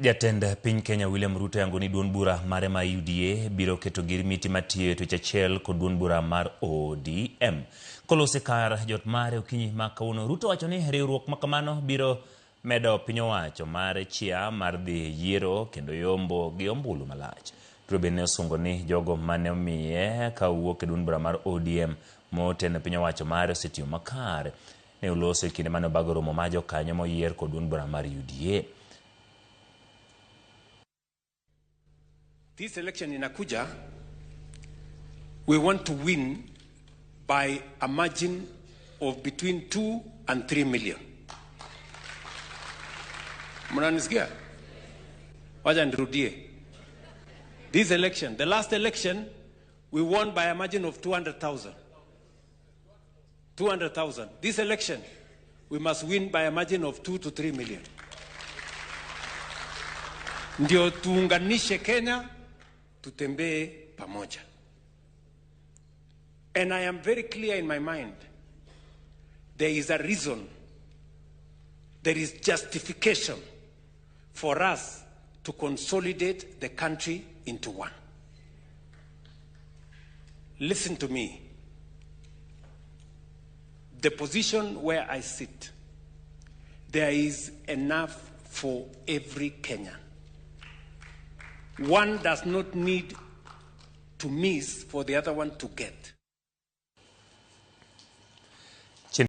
Jatend piny Kenya William Ruto yango ni duond bura mare ma UDA biro keto girmiti matiyo e twech achiel kod duond bura mar ODM. Kolose kar jot mare okinyi ma kawuono, Ruto wacho ni riwruok ma kamano biro medo piny owacho mar chia mar dhi e yiero kendo yombo gi ombulu malach. Ruto bende ne osungo ni jogo mane omiye ka owuok e duond bura mar ODM moteno piny owacho mare osetiyo makare. Ne oloso e kinde mane obago romo mar jokanyo moyier kod duond bura mar UDA. This election inakuja, we want to win by a margin of between 2 and 3 million. Mnanisikia? Wacha nirudie. This election, the last election, we won by a margin of 200,000. 200,000. This election, we must win by a margin of 2 to 3 million. Ndio tuunganishe Kenya, tutembee pamoja. And I am very clear in my mind. There is a reason, there is justification for us to consolidate the country into one. Listen to me. The position where I sit, there is enough for every Kenyan. One does not need to miss for the other one to get.